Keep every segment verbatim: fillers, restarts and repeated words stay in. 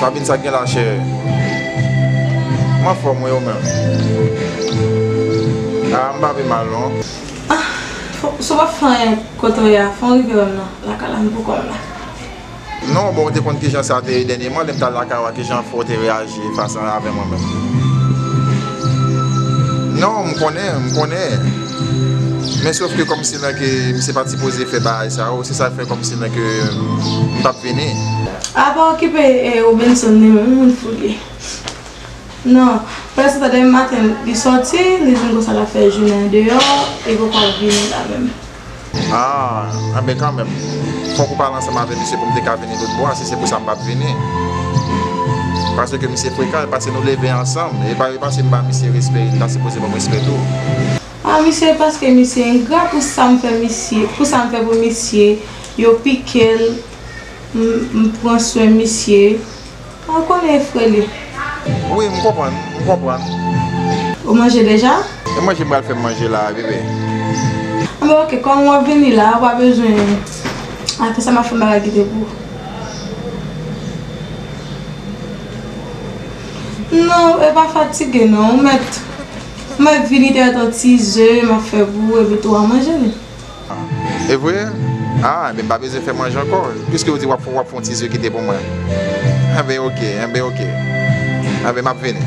Babin, sa k gen la, chè? M anfòm, wi, ou menm? A, m pa pi mal, non. Ah, fò, si w pa fè anyen kote w ye a, fò w rive wè m nan lakay la, m poko m la. Non, bon, ou te konn kijan sa te ye dènyèman, lè m t al lakay ou a, kijan fè w te reyaji fas a avè mwen menm? Non, m konnen, m konnen. Men sòf ke kòmsi nan ke misye pa t sipoze fè bagay sa yo, se sa k fè kòmsi nan ke m p ap vini. A, pa okipe, e, Robenson li menm, yon moun fou li ye. Non, prèske tande maten li sòti, li di m konsa l ap fè jounen deyò, e poko vini la menm. Ah, anben kanmenm, fòk ou pale ansanm avè misye pou m te ka vini lòt bò a, si se pou sa m p ap vini. Paske misye frekan, paske nou leve ansanm, e pa, e pa si m ba misye respè, li ta sipoze ban m respè tou. Ah, misye, paske misye engra, pou sa m fè misye, pou sa m fè pou misye, yo pike l, m, m pran swen misye. Ou konnen e frè li. Wi, m konprann, m konprann. Ou manje deja? E manje m pral fè m manje la, bebe. Anben, oke, kòm w ap vini la, ou pa bezwen. Apre sa, m ap fè yon bagay kite pou ou. Non, e pa fatige, non. Ou mèt, ou mèt vini te mèt yon ti ze, m ap fè pou ou, epi tou w a manje li. E vre? Ah, enben, m pa bezwen fè manje ankò. Piske ou di w ap, w ap fè yon ti ze kite pou mwen. Enben, oke, enben, oke. Enben, m ap vini.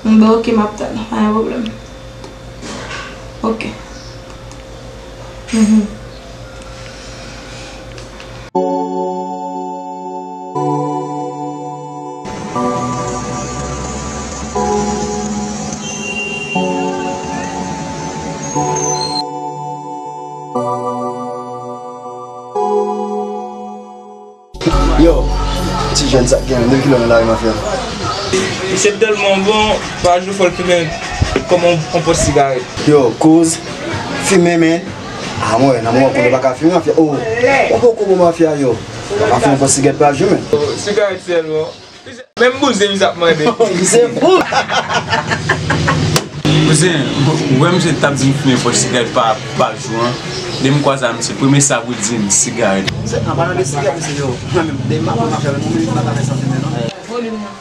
Enben, oke, m ap tann. Pa gen pwoblèm. Oke. Mhm. Yo, ti jèn sa k gen de kilo nan lari mafya. Misye tèlman bon, pa jou fò l fimen kòm yon, yon pòs sigarèt. Yo, kouz, fimen, men. Ah, mwen, nan moman kounye a pa ka fimen mafya. Oh, ou poko bon mafya, yo. Pa ka fimen pòs sigarèt pa jou, men. Sigarèt sèlman. Menm bouzen misye ap mande. Misye fou. Bouzen, ou wè misye t ap di m fimen pòs sigarèt pa, pa jou an. Depi m kwaze a misye, premye sa pou l di m, sigarèt. Misye, an palan de sigarèt, misye, yo. Mwen menm, depi m ap fè mafya, mwen menm, m pa ka fè san fimen, non. Volim nan.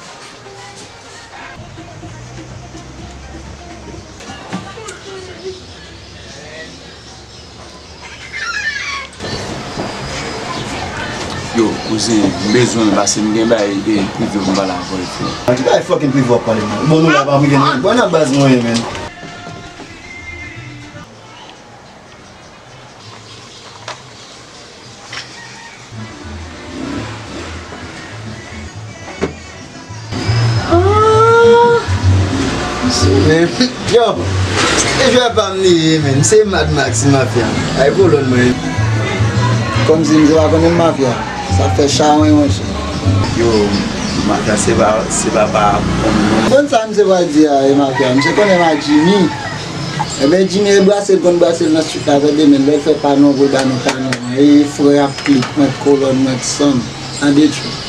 Yo, kouzen, m bezwen l pase m gen bagay, e, prive pou m pale avè l, frè. An ki bagay fucking prive w ap pale, man? Bon, nou la pa prive, non. Bon, nan baz mwen ye, men. Yo, se jwè pa m li ye, men. Se Mad Max, mafya. Ay, kolòn mwen. Kòmsi m se pa konnen mafya. Sa fè chawen, monchè. Yo, mafya, se pa, se pa, pa konnen. Konn sa misye pral di a, e mafya. Misye konnen m ak Jimmy. Enben, Jimmy, e brase l konn brase l nan street la, tande, men lè l fè pa nou, pou l ba nou pa nou. E frè ap klik, mwen kolòn, mwen sanm. Tande, tchou.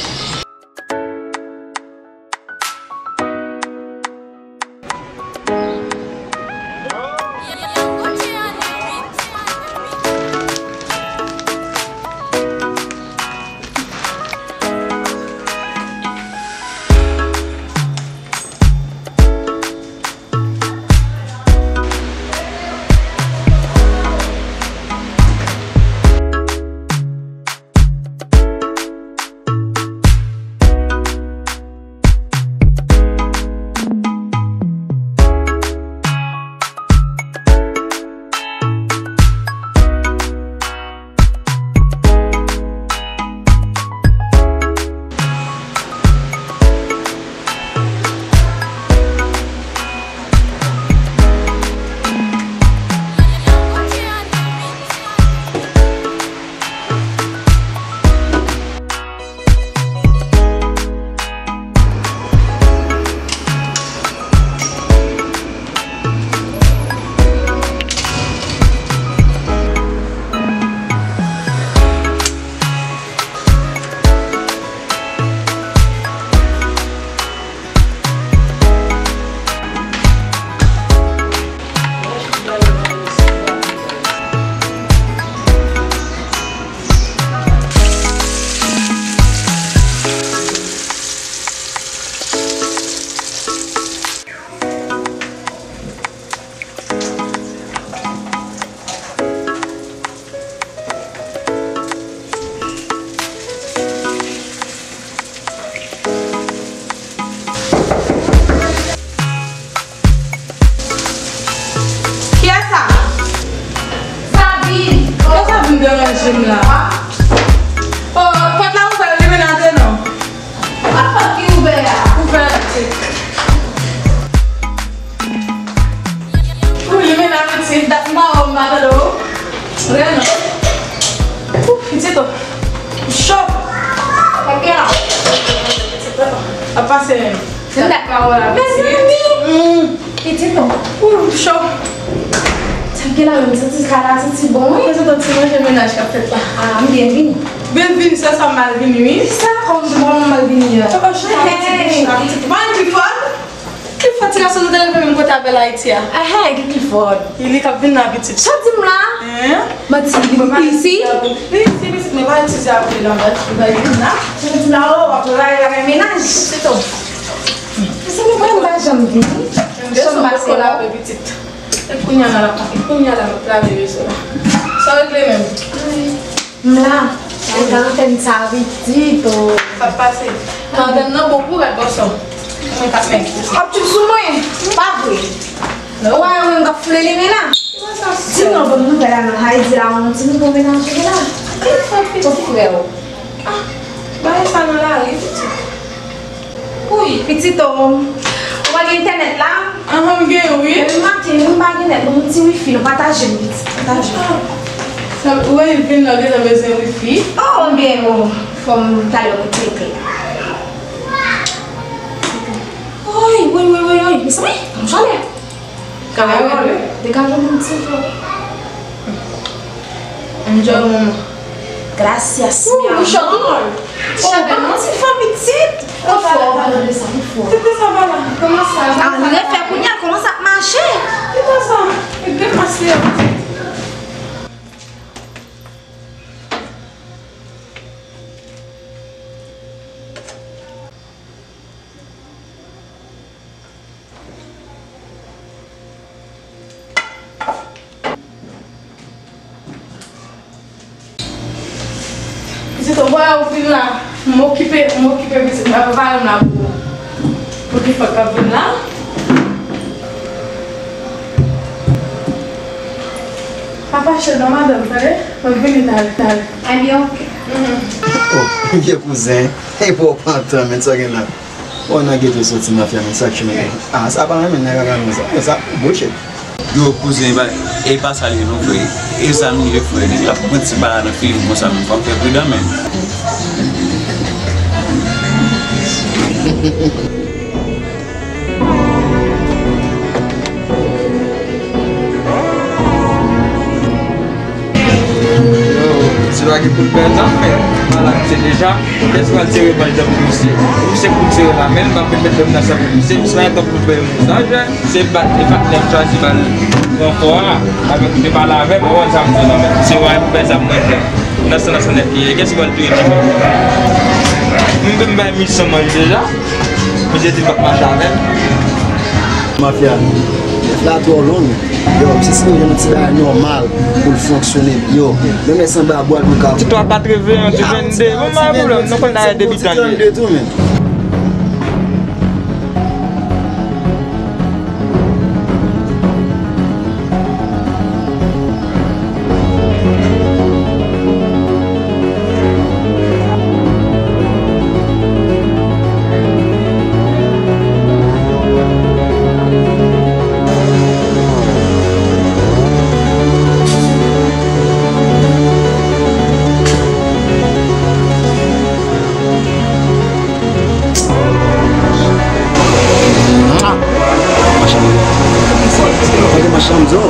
Pase menm. Se dat pa wè la, mezanmi. Pitit non. Ou cho. Sa m gen la menm, santi kay la santi bon, wi. Mezanmi, ti manje mennaj k ap fèt la. Ah, m byen vini. Byen vini, sè sa, m mal vini, wi. Sa, kòm m mal vini a. Papa, chita, pitit, chita, pitit. Mwen, Clifford. Clifford, ti gason nou te leve menm kote avè l Ayiti a. Ehè, ki Clifford? Li k ap vin la, pitit. Sa w di m la? Hein? Manti, li isi? Li isi, pitit, men pa itize avè l anba, li bay vin la. Sa w di m la, oh, w ap travay bagay mennaj. Se tou. Se nou menm pa janm vini. Chanm pase la. Pitit. E kounye a la, e kounye a la, m ap lave veso la. Sa w regle menm? M la, e karantèn sa pitit, oh. Sa pase. Karantèn nan bon pou rèd bòsò. Mwen k ap mèg. W ap tchoup sou mwen? Pa vre. Ou pa wè mwen k ap foule limen la? Di m non, bon nouvèl la nan Ayiti la, yon ti nouvo mennaj la. Kot frè w? Ah, bagay sa nan lari, pitit. Wi, pitit o. Ou pa gen entènèt la? Anhan, m gen, wi. Depi maten, m pa gen nèt, bon, yon ti wifi, nou pataje l, pitit, pataje l. Sa, ou wè, vin la, gentan bezwen wifi. Oh, m gen, o, fò m talè mwen tcheke. Oy, oy, oy, oy, oy, mezanmi, tann chalè. Kawòl, degaje w yon ti fò. Enjoy moman. Gracias, mi amor. Ou chavè non, ti fanm pitit. Ou fò, ou pa tande sa, ou fò. Tete sa va la. Kòman sa? Ah, li refè kounye a, kòman sa ap mache? Tete sa. Gade mas li a. Pitit, ou wè ou vin la, m okipe, m okipe pitit mwen, pa pale m la pou, pou ki fòt k ap vin la. Pa fache non, madanm, tande? Mwen vini talè, talè. Ebyen, oke. Oh, vye kouzen, e pa w pran tan, men sa gen la. Bon, nan geto soti mafya, men sa k chime. Ah, sa pa renmen nèg a ka konsa. Sa bullshit. Yo, kouzen, e pa, e pa sa li ye non, frè. E zam li ye, frè. Nèg la pran ti bal la nan figi m konsa, men fò m fè pridan, men. Yo, se pa gen pou l pè zam, men malad se deja. Kès pral tire bal dan pou misye? Misye pou tire la, men l pa pèmèt dam nan sa pou misye. Misye pa gen tan pou l pè moun sa, jè. Se bat, e patnè m chwazi bal pran fò a. Avèk ou te pale avè m, ou konn sa m di w nan men. Se pa pou pè zam mwen jè. Nan san, nan san nèt li ye. Kès pral touye li menm? M vin bay misyon manje deja. Misye di l p ap mache avè m. Mafya, nèf la twò long. Yo, misye sipoze jwenn yon ti bagay nòmal pou l fonksyone. Yo, menm lè sanba bwa l pou l ka. Ti twa katreven, ti vennde. Bon, pa gen pwoblèm, nou konn dayè debitan li ye. Ti trannde tou, men. Machann. Kote machann m di w?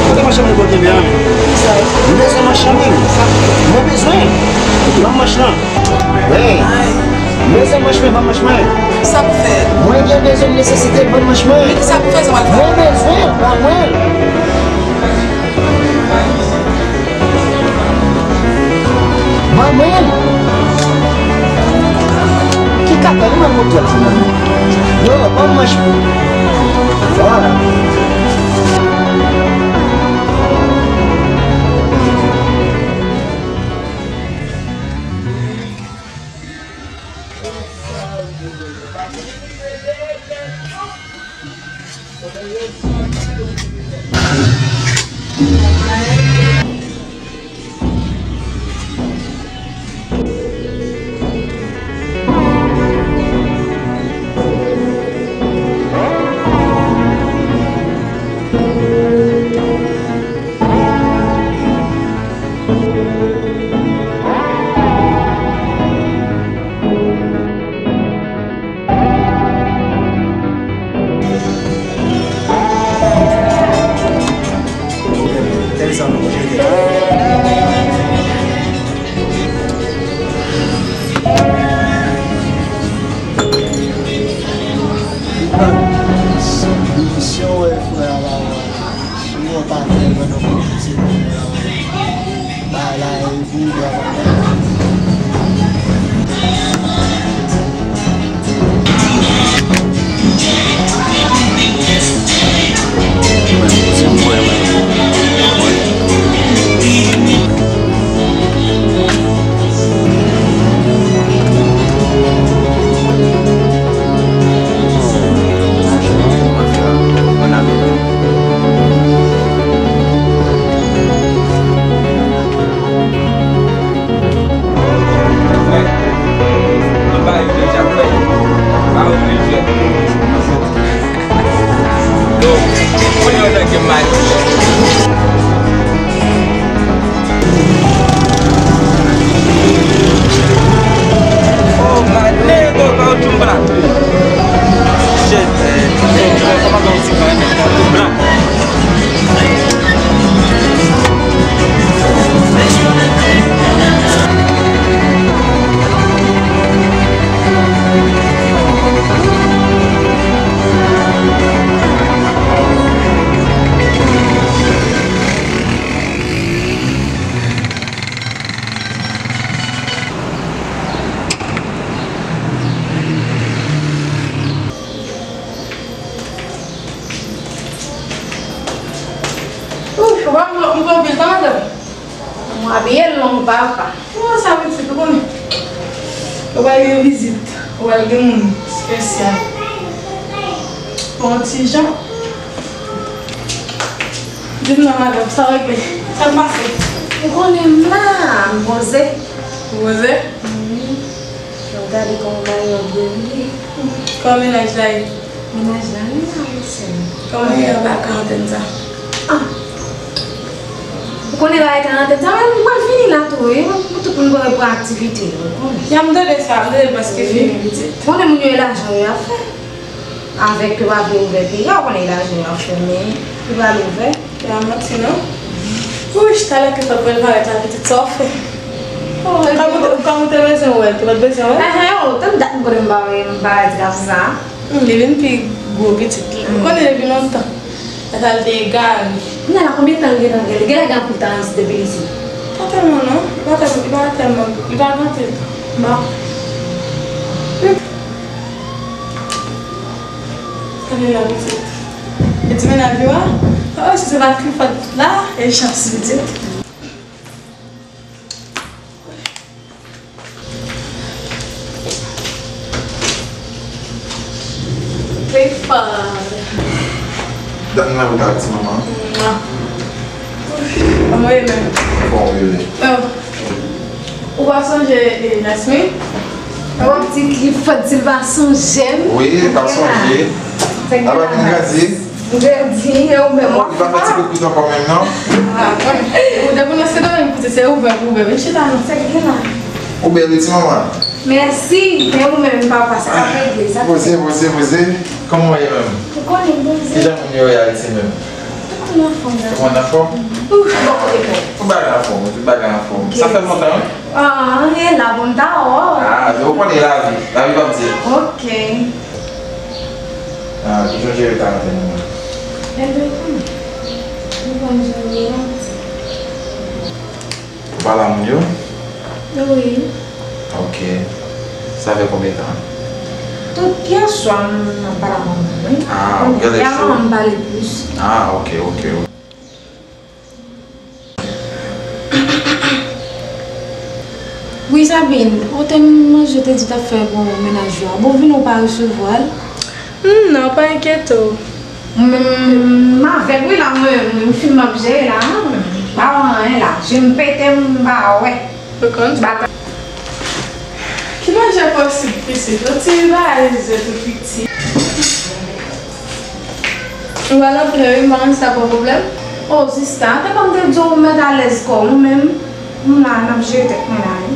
Kote machann m bò kenbe an? M bezwen machann wi. Mwen bezwen. Ban m manch lan. Wi. M bezwen manch mwen, ban m manch mwen. Sa pou fè? Mwen gen bezwen nesesite, ban m manch mwen. Sa pou fè, sa w al fè? Mwen bezwen, ban mwen. Ban mwen. Ki kaka, li mwen motò l fè nan men. Yo, ban m manch. Vwala. Abiye long papa. Kòman sa pitit ou konnen? Ou pral gen vizit, ou pral gen moun espesyal. Bon ti jan. Di m non madanm, sa w regle? Sa k pase? Ou konnen m la, m poze. Ou poze? Wi. Mwen gade kòman bagay yo dwe ye. Kòman mennaj la ye? Mennaj la, li la, mesye. Kòman ye anba karantèn sa? Ah. Ou konnen bagay karantèn sa, men m pral vini la tou, wi. Pou tout moun pral repran aktivite yo, ou konnen. Ya, m tande sa, m tande l prèske fini, pitit. Ou konnen moun yo e lajan yo ap fè. Avèk yo pa vle ouvè peyi a, ou konnen e lajan yo ap fè, men yo pral ouvè. Ya manti non. Wouch, talè ke fè pral parèt la, pitit, sa w fè? Oh, kòman ou te, kòman ou te bezwen wè l, te pa t bezwen wè l? Ehe, oh, tann dat m konnen m pa, m pa di l ap sa. Hmm, li vin pi gwo pitit. Ou konnen depi lontan. Sa l te egare. Kounye a la, konbyen tan l gentan gen? Li genlè gen anpil tan isit depi l isit. Pa tèlman non. Li pa tèlman, li pa tèlman, li pa gen anpil tan. Bon. Gade la, pitit. E ti mennaj ou a? Oh, si se pa Clifford la, e chans, pitit. Clifford. Dat m nan ou ta ti manman. Mwa. Kòman w ye menm? Bon, wi, wi. Oh. Ou pa sonje, eh, Jasmine? Ou ap di Clifford si l pa sonje m? Wi, pa sonje. Apa vin grandi? Grandi, e ou menm w ap fè. Li pa fè ti kout kout ankò menm non. Ah, bon. Ou depi nan Sendomeng, pitit, se ouvè pou ouvè. Vin chita non. Ou bèl wi ti manman. Mèsi, e ou menm papa, sa k ap regle, sa k ap regle. Poze, poze, poze. Kòman w ye menm? Ou konnen poze. Kijan moun yo ye Ayiti menm? Tout moun anfòm la. Tout moun anfòm? Wi, bò kote kò. Tout bagay anfòm, tout bagay anfòm. Sa fè lontan wi. Ah, e la bon ta wè w. Ah, ou konnen lavi. Lavi p ap di. Ok. Ah, kijan w jere karantèn ou menm? Enben, ou konn. Ou konn jan l ye an. Ou pale a moun yo? Wi. Ok. Sa fè konbyen tan? Tout yè swa m ap pale a manman m, wi. Ah, ok. Yè a manman m pale plis. Ah, ok, ok, ok. Wi, Sabine, ou te manje, ou te di t ap fè pou mennaj ou a. Bon, vini ou pa resevwa l? Hmm, non, pa enkyete w. Mwen, m avèg wi la, mwen, m fin m ap jere la, non, m pa wè anyen la. Je m pete, m pa wè. Ou konn? Ki manje posib, pitit? Yon ti bagay zen tou piti. Ou wè l anplen wi, m pa konn si sa pran pwoblèm. O, sista, te konn te di w mèt alèz kò w menm. M la, n ap jere tèt mwen la wi.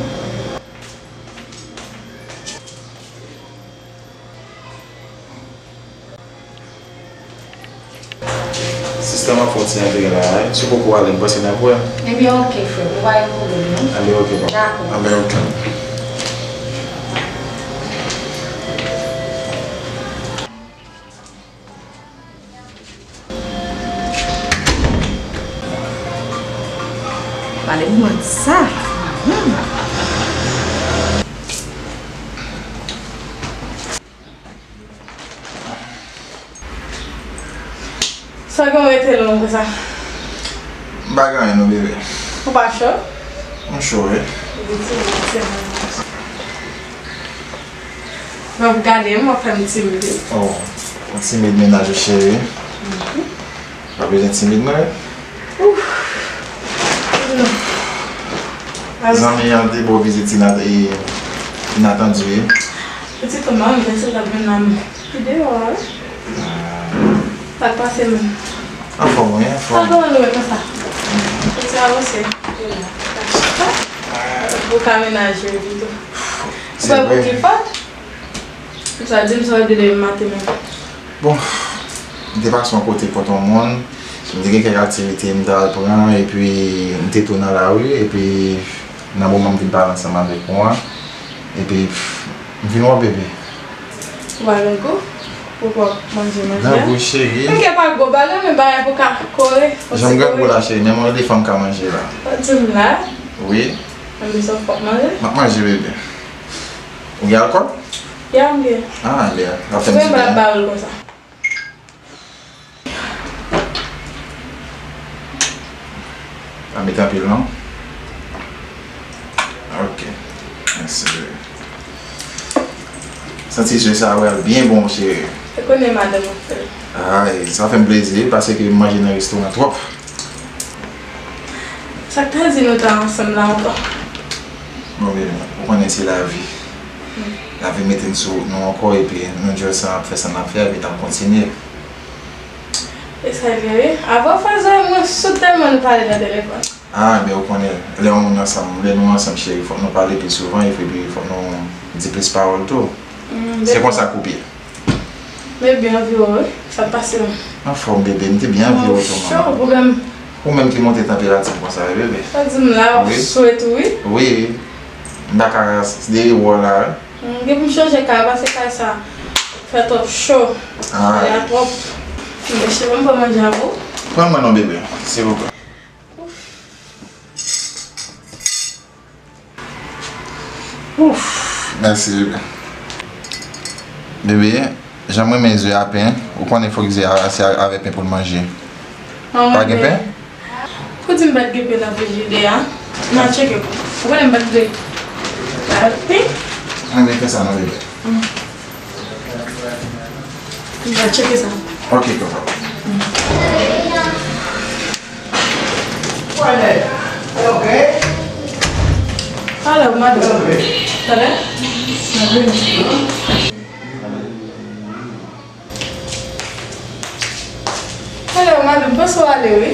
Sista, m ap fè yon ti antre la, si w poko ale, m panse n ap wè. Ebyen, oke, frè m, pa gen pwoblèm, non. Anben, oke, papa. Dakò. Anben, oke. Pale m mwen sa. Hmm. Sa gen w rete long konsa? M pa gen anyen non, bebe. Ou pa cho? M cho wi. W ap gade m, w ap fè m timid wi. Oh, ou timid mennaj ou cheri. Mhm. Pa bezwen timid non wi. Ouf. Zanmi an te ba w vizit ina-, e, inatandi wi. Pitit ou, m pa konn si l t ap vin la, men li deyò a wi. Sa k pase menm? Anfòm wi, anfòm. Sa k ap vin konsa? Ou ti avanse. Ou ka menaje pito. Ou pral pou Clifford? Sa di m sa w ap di demen maten menm. Bon, m te pase yon kote kot yon moun, m te gen kèk aktivite m t al pran, epi m te tou nan lari, epi nan moman m vin pale ansanm avèk ou an, epi m vin wè w bebe. Ou pa gen gou? Ou pa manje manje a? Gen gou, cheri. M gen pa gou, ba l menm bagay pou ka kore. Jan m gen gou la, cheri, menm yon elefan m ka manje la. Ou di m la? Wi. Anben sa w pap manje? M ap manje, bebe. Ou gen alkòl? Ya, m gen. Ah, anben, l ap fè m di byen. Mwen ba l konsa. Pa mete anpil non. Santi sou sa pral byen bon, cheri. Ou konnen madanm ap fè l. Ay, sa fè m plezi, paske m manje nan restoran twòp. Sa k ta di nou ta ansanm la ankò? Bon, baby, ou konnen se lavi. Lavi mete n sou wout nou ankò, epi nou just ap fè sa n ap fè, epi n ap kontinye. E sa l ye, wi. Avan fè zòrèy mwen sot tèlman nou pale nan telefòn. Ah, men ou konnen, lè yon moun ansanm, lè nou ansanm, cheri, fòk nou pale pi souvan, epi fòk nou di plis pawòl tou. Se konsa koup ye. Men byen anvi wè w, wi. Sa k pase menm? Anfòm, bebe, m te byen anvi wè w tou, manman. Ou menm ki monte tanperati m konsa, wi, bebe. Sa di m la, w swe tou, wi. Wi. M pa ka deri wè w la, wi. M gen pou m chanje kay, paske kay sa fè twòp cho. Ay. Chalè a twòp. Mesye, ban m pran manje avè w. Pran mwen non, bebe, silvouplè. Ouf, mèsi, bebe. Bebe, jan m renmen zye a pen, ou konnen fòk zye a se avè pen pou l manje. Pa gen pen? Pou di m pa t gen pen nan frijidè a, m a tcheke pou ou. Ou konnen m pa t vle. Pa t pen? Ann fè sa non, bebe. M va tcheke sa. Ok, papa. Alò, madanm. Talè? Alò, madanm, panse w ale, wi.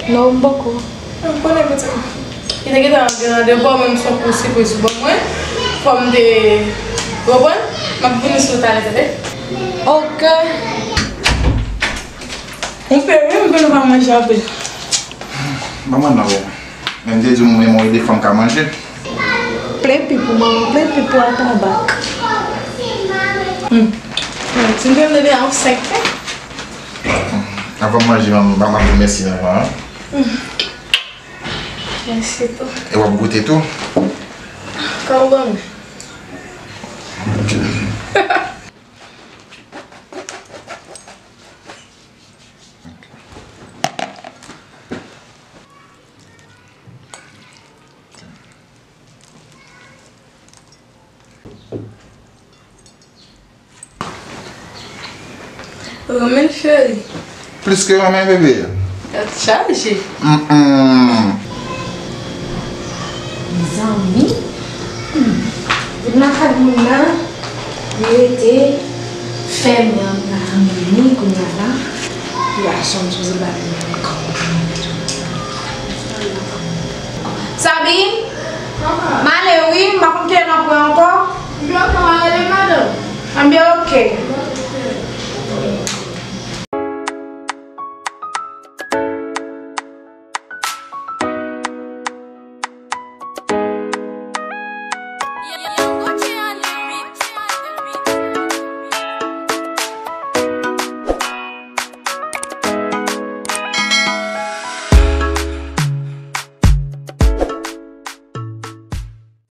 Non, m poko. M konnen kote m. Li te gentan gen randevou, men m se yon kou sipriz pou mwen. Fò m te konprann. M ap vini sou talè, tande. Ok. M pe, wi, m pe nou pa manje anpil. Ban mwen non, bebe. Men m te di w, mwen, mwen, de fanm ka manje. Plen pip ou, manman, plen pip ou a tabak. Hmm. Ti m te mande de yon senk. Avan m manje, m ap di mèsi anvan, an. Mèsi tou. E w ap goute tou? Kòman? Renmen l, cheri. Plis ke renmen, bebe. Tèt chaje. Mm, mm. Mezanmi. Hmm. Vin lakay moun nan, li rete fèmen anndan vini kounye a la. Gason m sipoze ba li nan kò. Sabine, m ale wi, m pa konn kilè n ap wè ankò. Yo, kòman ale, madanm? Anben, ok.